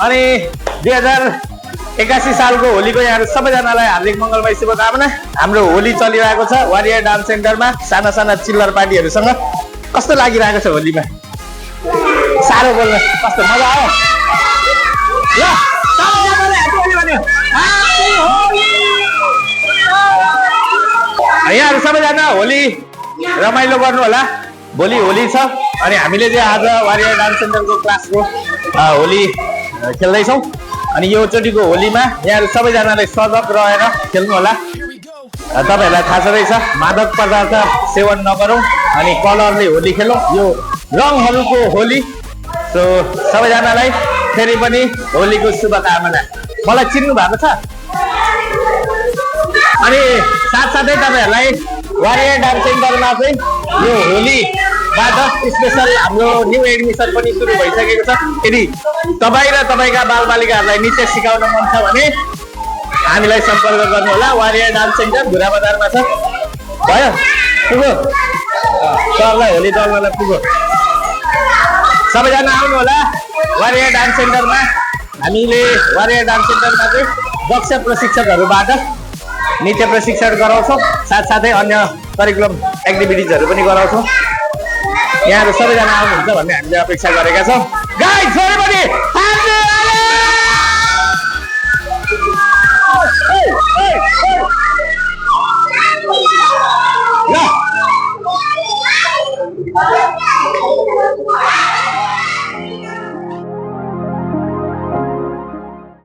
अनि 2081 सालको होलीको यहाँहरू सबैजनालाई हार्दिक मङ्गलमय शुभकामना। हाम्रो होली चलिरहेको छ वारियर डान्स सेन्टरमा साना साना चिल्लर पार्टीहरूसँग। कस्तो लागिरहेको छ होलीमा? साह्रो बोल्न कस्तो मजा आयो? ल यहाँहरू सबैजना होली रमाइलो गर्नु होला। भोलि होली छ अनि हामीले चाहिँ आज वारियर डान्स सेन्टरको क्लासको होली खेल्दैछौँ। अनि यो चोटिको होलीमा यहाँहरू सबैजनाले सजग रहेर खेल्नु होला। तपाईँहरूलाई थाहा छँदैछ मादक पदार्थ सेवन नगरौँ अनि कलरले होली खेलौँ। यो रङहरूको होली। सो सबैजनालाई फेरि पनि होलीको शुभकामना। मलाई चिन्नु भएको छ? अनि साथसाथै तपाईँहरूलाई वारियर डान्स सेन्टरमा चाहिँ यो होलीबाट स्पेसल हाम्रो न्यू एडमिसन पनि सुरु भइसकेको छ। यदि तपाईँ र तपाईँका बालबालिकाहरूलाई नृत्य सिकाउन मन छ भने हामीलाई सम्पर्क गर्नु होला। वारियर डान्स सेन्टर धुरा बजारमा छ। भयो पुग्यो सरलाई होली दललाई पुग्यो। सबैजना आउनु होला वारियर डान्स सेन्टरमा। हामीले वारियर डान्स सेन्टरमा चाहिँ दक्ष प्रशिक्षकहरूबाट नृत्य प्रशिक्षण गराउँछौँ। साथसाथै अन्य करिकुलम एक्टिभिटिजहरू पनि गराउँछौँ। यहाँहरू सबैजना आउनुहुन्छ भन्ने हामीले अपेक्षा गरेका छौँ। गाइस